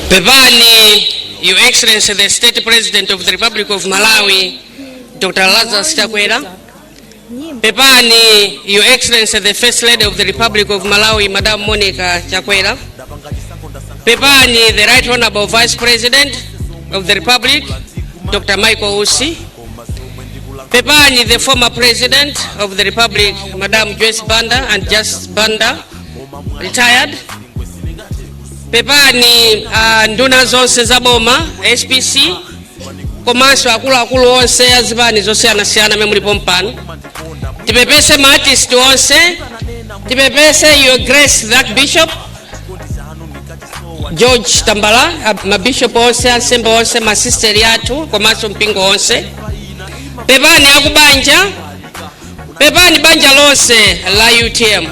Pepani, Your Excellency, the State President of the Republic of Malawi, Dr. Lazarus Chakwera. Pepani, Your Excellency, the First Lady of the Republic of Malawi, Madam Monica Chakwera. Pepani, the Right Honorable Vice President of the Republic, Dr. Michael Usi. Pepani, the former President of the Republic, Madam Joyce Banda and Just Banda, retired. Pepani nduna zonse za boma, SPC, komanso akuluakulu onse azipani zosiyanasiyana amene mulipo mpano. Tipepese ma artist onse. Tipepese Your Grace the Archbishop George Tambala, mabishop onse, ansembe onse, masisteri athu, komanso mpingo onse. Pepani akubanja. Pepani banja lonse la UTM.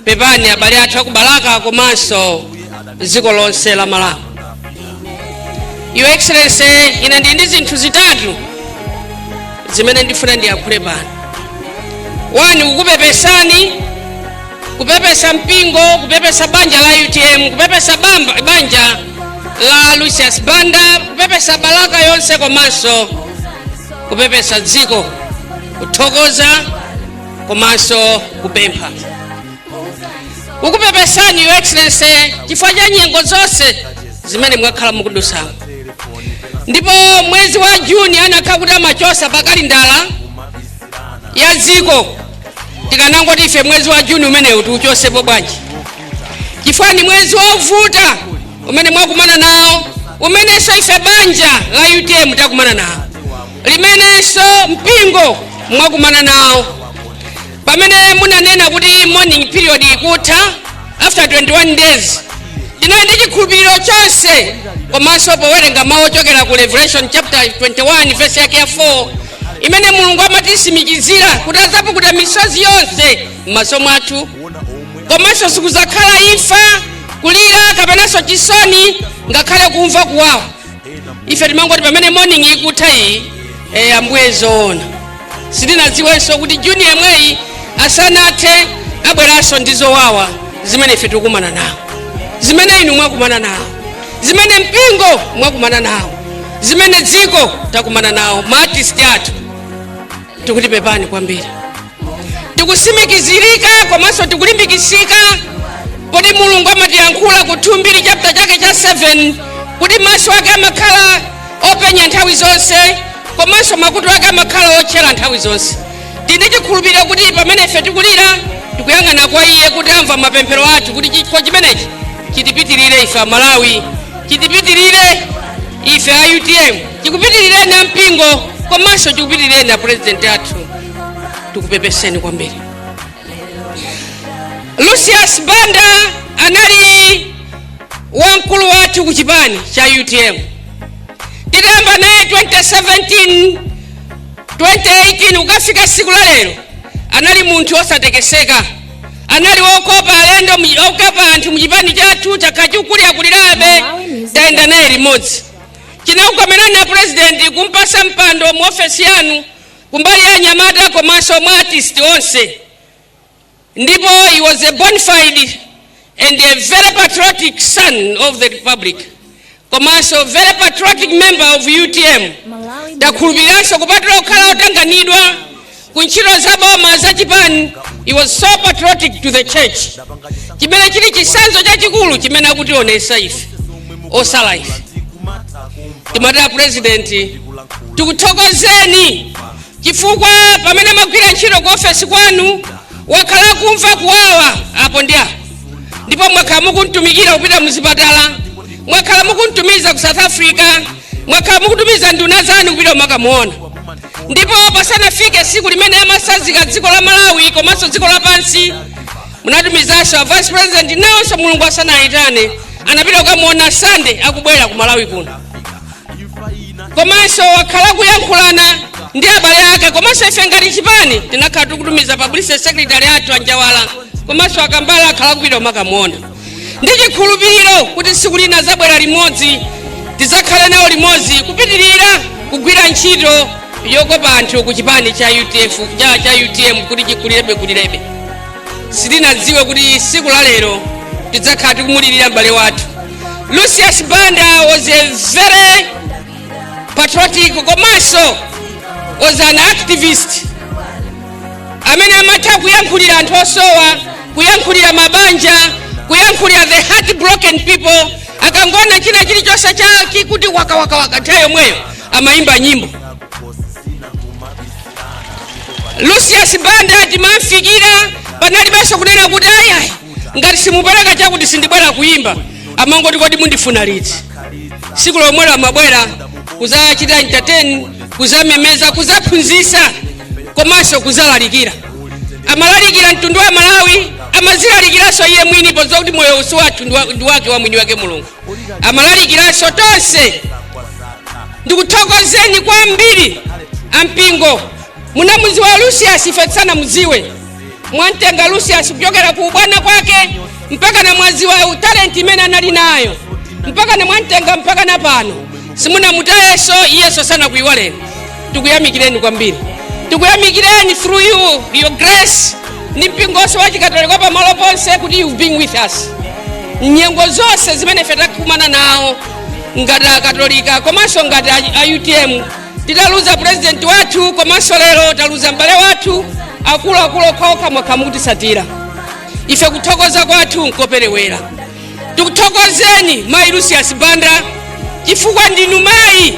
Pepani abale athu akubalaka komanso dziko lonse la Malawi. Your Excellency, ine ndili ndi zinthu zitatu zimene ndifuna ndiyankhule pano. One, kukupepesani, kupepesa mpingo, kupepesa banja la UTM, kupepesa banja la Lucius Banda, kupepesa Balaka yonse, komanso kupepesa dziko, kuthokoza komanso kupempha. Kukupepesani, Your Excellency, chifukwa cha nyengo zonse zimene mwakhala mukudusamo. Ndipo mwezi wa Juni anakhala kuti amachosa pa kalendala ya dziko, tikanangoti ife mwezi wa Juni umenewu tiuchosepo bwanji? Chifukwa ni mwezi wovuta umene mwakumana nawo, umenenso ife banja la UTM takumana nawo, limenenso mpingo mwakumana nawo. Pamene munanena kuti mourning period ikutha after 21 days, tinali ndi chikhulupiriro chonse, komanso powerenga mawu ochokera ku Revelation chapter 21 verse yake ya 4, imene Mulungu amatisimikizira kuti adzapukuta misozi yonse m'maso mwathu, komanso sikuzakhala imfa, kulira, kapenanso chisoni, ngakhale kumva kuwawa. Ife timangoti pamene mourning ikutha iyi, Ambuye, zoona sitinadziwenso kuti Juni yemweyi asanathe abweranso ndi zowawa zimene ife tikukumana nawo, zimene inu mwakumana nawo, zimene mpingo mwakumana nawo, zimene dziko takumana nawo. Ma artist athu, tikuti pepani kwambiri. Tikusimikizirika komanso tikulimbikisika poti Mulungu amatiyankhula ku 2 chapter chake cha 7 kuti maso ake amakhala openya nthawi zonse, komanso makutu ake amakhala otchera nthawi zonse. Tili chikhulupiriro kuti pamene ife tikulira, tikuyang'ana kwa iye kuti amva mapemphero athu, kuti chikho chimenechi chitipitirire ife Amalawi, chitipitirire ife a UTM, chikupitirire na mpingo, komanso chikupitirire na president athu. Tikupepeseni kwambiri. Lucius Banda anali wamkulu wathu ku chipani cha UTM. Titayamba naye 2017, 2018, ukafika siku la lero, anali munthu osatekeseka, anali wokopa alendo, okopa anthu muchipani chathu. Chakhala chikukulirakulirabe, tayenda naye limodzi. Chinakukomerani na president kumpasa mpando mu ofesi yanu kumbali ya anyamata komanso mwa artist onse. Ndipo he was a bonafide and a very patriotic son of the republic, komanso very patriotic member of UTM. Takhulupiriranso kupatula kukhala otanganidwa ku ntchito za boma za chipani, he was so patriotic to the church, chimene chili chitsanzo chachikulu chimene akutionesa ife osala. Ife timati, president, tikuthokozeni chifukwa pamene magwira ntchito ku ofesi kwanu wakhala kumva kuwawa apo ndi apo, ndipo mwakhala mukuntumikira kupita muzipatala, mwakhala mukuntumiza ku South Africa, mwakhala mukutumiza nduna zanu kupita kumakamuona. Ndipo pasanafike siku limene amasazika dziko la Malawi komanso dziko lapansi, munatumizanso a vice president, nawonso Mulungu asanayitane anapita kukamuona Sunday akubwera ku Malawi kuno. Komanso wakhala kuyankhulana ndi abale ake, komanso ife ngati chipani tinakhala tikutumiza publicity secretary athu Anjawala, komanso Akambala akhala kupita kumakamuona, ndi chikhulupiriro kuti tsiku lina zabwera limodzi, tidzakhale nawo limodzi kupitirira kugwira ntchito yokopa anthu ku chipani cha UTF, cha UTM, kuti chikulirebe kulirebe. Sitinadziwe kuti tsiku la lero tidzakhala tikumulirira m'bale wathu. Lucius Banda was a very patriotic komanso was an activist amene amatha kuyankhulira anthu osowa, kuyankhulira mabanja, kuyankhulira the heartbroken people. Akangona china chilichonse chake kuti wakawakawaka, nthawi yomweyo amayimba nyimbo. Lucius Banda timamfikira, panalibenso kunena kuti ayayi, ngati simupereka chakuti sindibwera kuyimba. Amangoti, "Kodi mundifuna liti?" Siku lomwelo amabwera kuzachita entertain, kuzamemeza, kuzaphunzitsa komanso kuzalalikira. Amalalikira mtundu wa Malawi, amazilalikiranso iye mwini, podziwa kuti moyo usi wathu ndi wake wa mwini wake Mulungu. Amalalikiranso tonse. Ndikuthokozeni kwambiri ampingo. Munamuziwa Lucius, ife tisanamuziwe. Mwamtenga Lucius kuchokera ku ubwana kwake mpaka na mwaziwa talent imene anali nayo, mpaka na mwamtenga mpaka na pano, simunamutayeso, iyeso sanakuyiwaleni. Tikuyamikireni kwambiri, tikuyamikireni through you, your grace, ndi mpingonso wa Chikatolika pamalo ponse kuti you've been with us nyengo zonse zimene ife takumana nawo ngati Akatolika komanso ngati a UTM. Titaluza president wathu komanso lero taluza m'bale wathu, akuluakulu okhaokha mwakha mukutisatira ife. Kuthokoza kwathu nkoperewera. Tikuthokozeni mayi Lucius Banda chifukwa ndinu mayi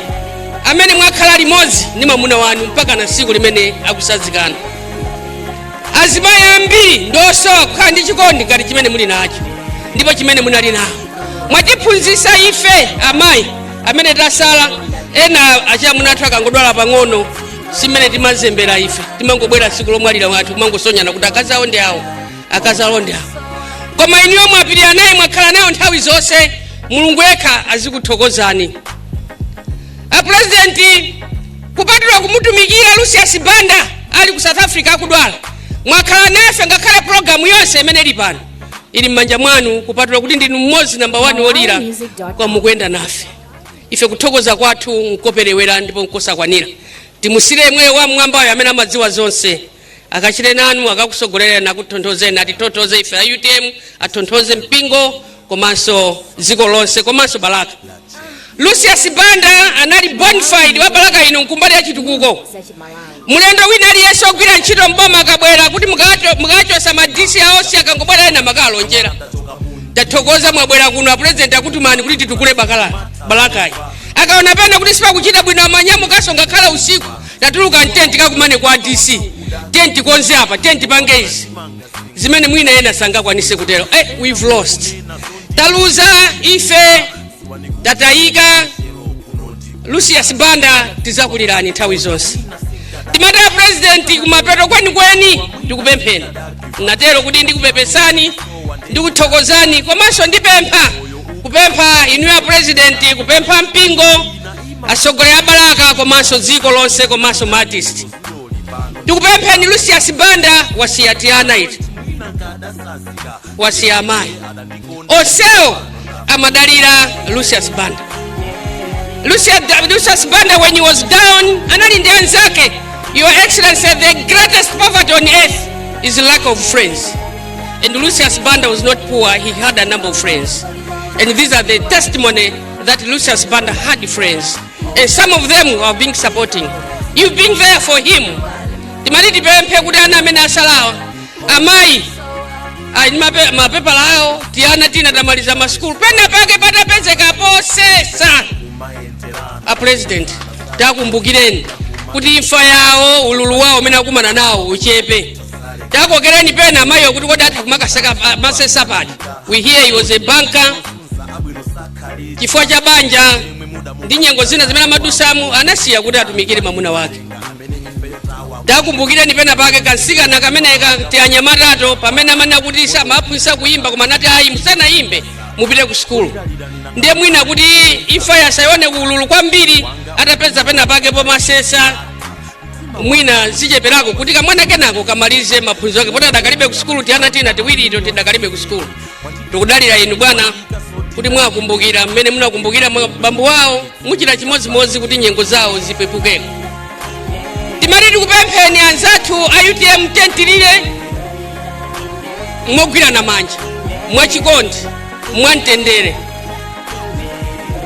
amene mwakhala limodzi ndi mwamuna wanu mpaka na tsiku limene akusazikana. Azimayi ambiri ndiosowa kukhala ndi chikondi ngati chimene muli nacho ndipo chimene munali nawo. Mwatiphunzitsa ife amayi amene tasala. Ena achamuna athu akangodwala pang'ono, simene timazembera ife, timangobwera tsiku lomwalira wathu kumangosonyana kuti akazi awo ndi awo, akazi awo ndi awo. Koma inuyo mwapirira naye, mwakhala nayo nthawi zonse. Mulungu yekha azikuthokozani. Apurezidenti, kupatula kumutumikira Lucius Banda ali ku South Africa akudwala, mwakhala nafe ngakhale pulogalamu yonse imene ili pano ili m'manja mwanu. Kupatula kuti ndinu mmodzi namba 1 wolira kwa mukuyenda nafe ife, kuthokoza kwathu nkoperewera ndipo nkosakwanira. Timusire yemweyo wamwambayo amene amadziwa zonse akachite nanu, akakusogolera, akutonthozeni, atitonthoze ife a UTM, atonthoze mpingo komanso dziko lonse komanso Balaka. Lucius Banda anali bonafide wa Balaka ino nkumbali ya chitukuko. Mulendo wina aliyense ogwira ntchito mboma akabwera kuti mukachosa ma DC awosi, akangobwera ena makalonjera, "Tathokoza mwabwera kuno, apurezidenti akutumani kuti titukule bakala Balakayi." Akaona pena kuti sipakuchita bwino, amanyamukaso ngakhala usiku, "Tatuluka, tenti kakumane kwa DC, tenti konze apa, tenti pange izi," zimene mwina ena sangakwanise kutero. We've lost, taluza ife, tatayika Lucius Banda. Tizakulirani nthawi zonse. Timati president, kumapeto kwenikweni ndikupempheni, natero kuti ndikupepesani, ndikuthokozani, komanso ndipempha, kupempha inu ya president, kupempha mpingo, atsogoleri a Balaka komanso dziko lonse komanso ma artist, tikupempheni. Lucius Banda wasiya tiana iti, wasiya amayi, onsewo amadalira Lucius Banda. Lucius Banda, when he was down, anali ndi anzake. Your Excellency, the greatest poverty on earth is lack of friends, and Lucius Banda was not poor. He had a number of friends, and these are the testimony that Lucius Banda had friends, and some of them have been supporting. You've been there for him. Timati tipemphe kuti ana amene asalawa, amayi ali ndi mapepala awo, tiana tina tamaliza masukulu, pena pake patapezeka posesa, a president, takumbukireni kuti imfa yawo, ululu wawo umene akumana nawo uchepe. Takokereni pena amayiwo kuti kodi atha kumakasaka masesa pati. We hear he was a banker. Chifukwa cha banja ndi nyengo zina zimene amadusamu, anasiya kuti atumikire mwamuna wake. Takumbukireni pena pake kansikana kameneka, tianyamatato, pamene amanena kuti samaphunzitsa kuyimba, koma anati, "Ayi, musanayimbe mupite ku sukulu." Ndiye mwina kuti imfa yasayione ululu kwambiri, atapeza pena pake pomasesa, mwina zicheperako kuti kamwana kenako kamalize maphunziro ake, poti adakalibe ku sukulu. Tiana tina tiwirito tidakalibe ku sukulu. Tikudalira inu bwana kuti mwakumbukira mmene munakumbukira bambo wawo, muchita chimodzimodzi kuti nyengo zawo zipepukeko. Timati tikupempheni anzathu a UTM, tentilire mogwirana manja, mwachikondi, mwamtendere.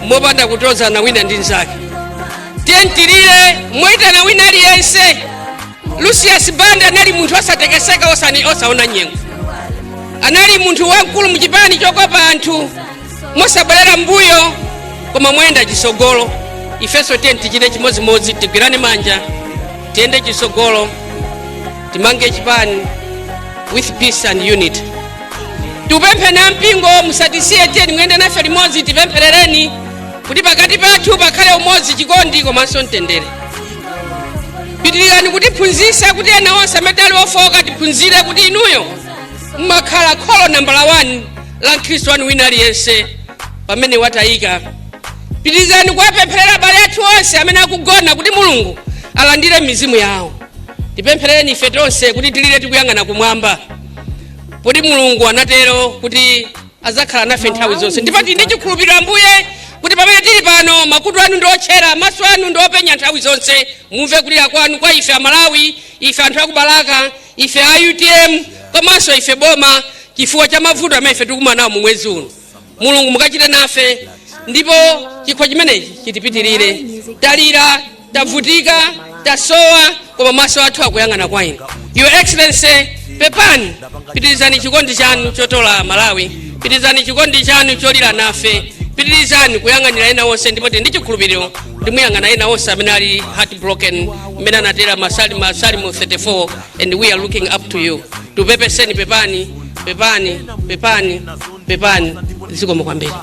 Mopanda kutozana wina ndi nzake, tiyeni tilire moyitana wina aliyense. Lucius Banda anali munthu osatekeseka, osani osaona nyengo. Anali munthu wamkulu muchipani chokopa anthu mosabwerera mbuyo koma moyenda chisogolo. Ifenso tiyeni tichite chimodzimodzi, tigwirane manja, tiyende chisogolo, timange chipani with peace and unity. Tikupempheni ampingo, musatisiye. Tiyeni muyende nafe limodzi. Tipempherereni kuti pakati pathu pakhale umodzi, chikondi komanso mtendere. Pitirirani kutiphunzitsa kuti ena onse amene ali ofoka tiphunzire kuti inuyo mmakhala kholo nambala 1 la mkhristu wanu wina aliyense pamene watayika. Pitirizani kuwapempherera abale athu onse amene akugona kuti Mulungu alandire mizimu yawo. Tipempherereni ife tonse kuti tilire tikuyang'ana kumwamba, poti Mulungu anatero kuti azakhala nafe nthawi zonse. Ndipo tili ndi chikhulupiriro, Ambuye, kuti pamene tili pano makutu anu ndi otchera, maso anu ndi openya nthawi zonse. Mumve kulira kwanu kwa ife Amalawi, ife anthu akubalaka, ife a UTM komanso ife boma, chifukwa cha mavuto amene ife tikumana nawo mu mwezi uno. Mulungu, mukachite nafe ndipo chikho chimenechi chitipitirire. Talira, tavutika, tasowa, koma maso athu akuyang'ana kwa inu. Your Excellency, pepani. Pitirizani chikondi chanu chotola Malawi, pitirizani chikondi chanu cholira nafe, pitirizani kuyang'anira ena onse. Ndipo tili ndi chikhulupiriro ndimuyang'ana ena onse amene ali heartbroken, mmene anatera Masalimo 34, and we are looking up to you. Tupepeseni, pepani, pepani, pepani, pepani. Zikomo kwambiri.